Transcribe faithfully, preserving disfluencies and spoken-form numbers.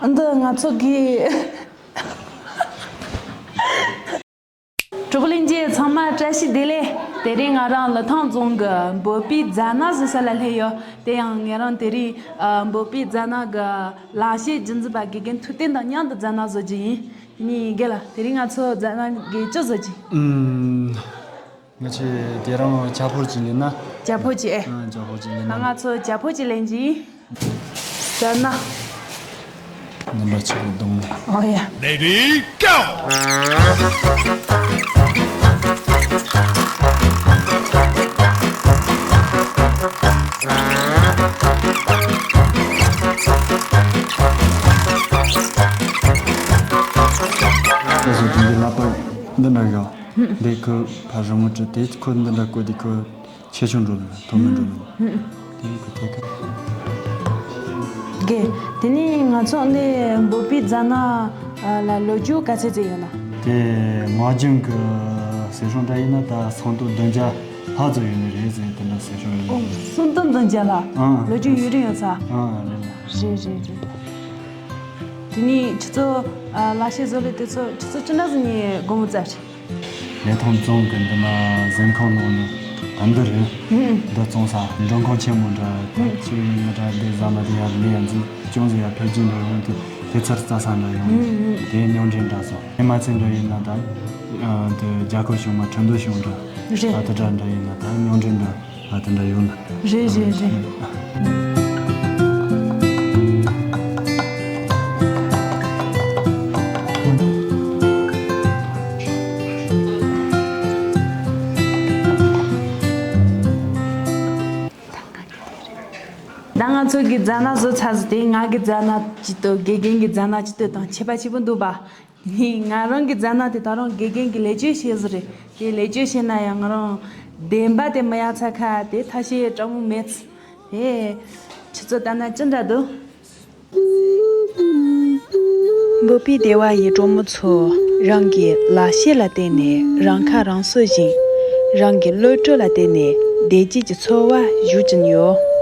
འདི་ང་ཚོ་གི་གྲོགས་ལྷན་རྒྱས་ཚང་མ་བཀྲ་ཤིས་བདེ་ལེགས། དེ་རིང་ང་རང་ལི་ཐང་རྫོང་གི་འབོད་པའི་རྫ་ནག་བཟོ་ས་ལ་སླེབས་ཡོད། དེ་ཡང་ང་རང་དེ་རིང་ཨ་འབོད་པའི་རྫ་ནག་གི་ལག་ཤེས་རྒྱུན་འཛིན་པ་དགེ་རྒན་ཐུབ་བསྟན་དང་མཉམ་དུ་རྫ་ནག་བཟོ་རྒྱུ་ཡིན། དེ་ནས་རྒན་ལགས། དེ་རིང་ང་ཚོ་རྫ་ནག་གི་ཅི་བཟོ་རྒྱུ། ཨུམ། ང་ཚོས་དེ་རིང་ཇ་ཕོར་གཅིག་ལེན་ན། ཇ་ཕོར་གཅིག་ཨེ། ཨ། ཇ་ཕོར་གཅིག་ལེན་ན། ང་ཚོ་ཇ་ཕོར་གཅིག་ལེན་གྱི་ཡིན། རྫ་ནག་འདི་འདྲ་ཅིག་གདོང་ལ། ཨོ་ཡ། Ready, go! ད་གཟོད་དེ་འདི་ལག་པ་འདི་འདྲ་ཡོད། འདི་ཁོ་ཕར་རི་མོ་བྲིས་ཏེ་ཁོ་འདི་འདྲ་བཀོད་དེ་ཁོ་ཆེ་ཆུང་འགྲོ་ལ་མཐོ་དམན་འགྲོ་ལ། དེ་ཁོ་ཐད་ཀར། དགེ། དེ་ནས་ང་ཚོ་འདི་འབོད་པའི་རྫ་ནག་ལ་ལོ་རྒྱུས་ག་ཚད་ཙམ་ཡོད་ན། དེ་ངག་རྒྱུན་གྱི་ཟེར་སྲོལ་འདྲ་ཡིན་ན་ད་སུམ་སྟོང་བདུན་བརྒྱ་ལྷག་ཙམ་ཡོད་ནི་རེད་ཟེར་དེ་འདྲ་ཟེར་སྲོལ་ཡོད་ནི་རེད། སུམ་སྟོང་བདུན་བརྒྱ་ལ་ཨང་ལོ་རྒྱུས་ཡུན་རིང་ཡོད་ས། ཨང་རེད་ལ། རེད་རེད་རེད། དེ་ནས་ཁྱེད་ཚོ་ཨ་ལག་ཤེས་བཟོ་ལས་དེ་ཚོ་ཁྱེད་ཚོ་ཅི་འདྲ་ཟིག་ནས་སྒོ་མོ་བཙུགས་རེད། ལི་ཐང་རྫོང་གི་འདི་ན་གཟིམ་ཁང་ནང་ནས་ད་འདི་རེད། ཨུ། འདི་བཙོང་ས་མགྲོན་ཁང་ཆེན་མོ་འདྲ་ཨུ་ཅིག་ཡིན་ན་འདྲ། འདི་ཟ་མ་དེ་ཡར་ལས་ཡར་འཛུལ་ཅུང་ཟད་ཡར་འཕེལ་རྒྱས་འགྲོ་ཡོང་དུས་དེ་ཚར་རྩྭ་ས་འདྲ་ཡོང་དུས་དེ་རྙོག་འདྲེས་འདྲ་སོང་། དེ་མ་ཚད་འདྲ་ཡིན་ན་ད་དེ་རྒྱ་ཁབ་གཞུང་མ་ཁྲིན་ཏུའུ་གཞུང་འདྲ་རེད། ད་དེ་འདྲ་འདྲ་ཡིན་ན་ད་རྙོག་འདྲེས་འདྲ། ཨ། དེ་འདྲ་ཡོད་ལ། རེད་རེད་རེད། ད་ང་ཚོ་གི་རྫ་ནག་བཟོ་ཚར་ཟིན་ཏེ། ང་གི་རྫ་ནག་གཅིག་ཏུ་དགེ་རྒན་གྱི་རྫ་ནག་གཅིག་ཏུ་དང་ཁྱད་པར་ཆེན་པོ་འདུག་པ། ནི་ང་རང་གི་རྫ་ནག་དེ་ད་རུང་དགེ་རྒན་གྱིས་ལེགས་བཅོས་བྱས་ཟིན་རེད། དེ་ལེགས་བཅོས་བྱས་ན་ཡང་ང་རང་བདེན་པ་དེ་མི་ཡག་ཚ་ཁ་དེ་ཐ་ཤལ་སྤྲང་མོ་མེད་ཚེ། དེ་ཁྱེད་ཚོ་ལྟ་ན་ཅི་འདྲ་འདུག་འབོད་པའི་སྡེ་བ་ཡི་གྲོགས་མོ་ཚོ་རང་གི་ལག་ཤེས་ལ་བརྟེན་ནས་རང་ཁ་རང་གསོ་ཞིང་། རང་གི་བློ་གྲོས་ལ་བརྟེན་ནས་བདེ་སྐྱིད་ཀྱི་འཚོ་བ་བཞུགས་ཀྱིན་ཡོད།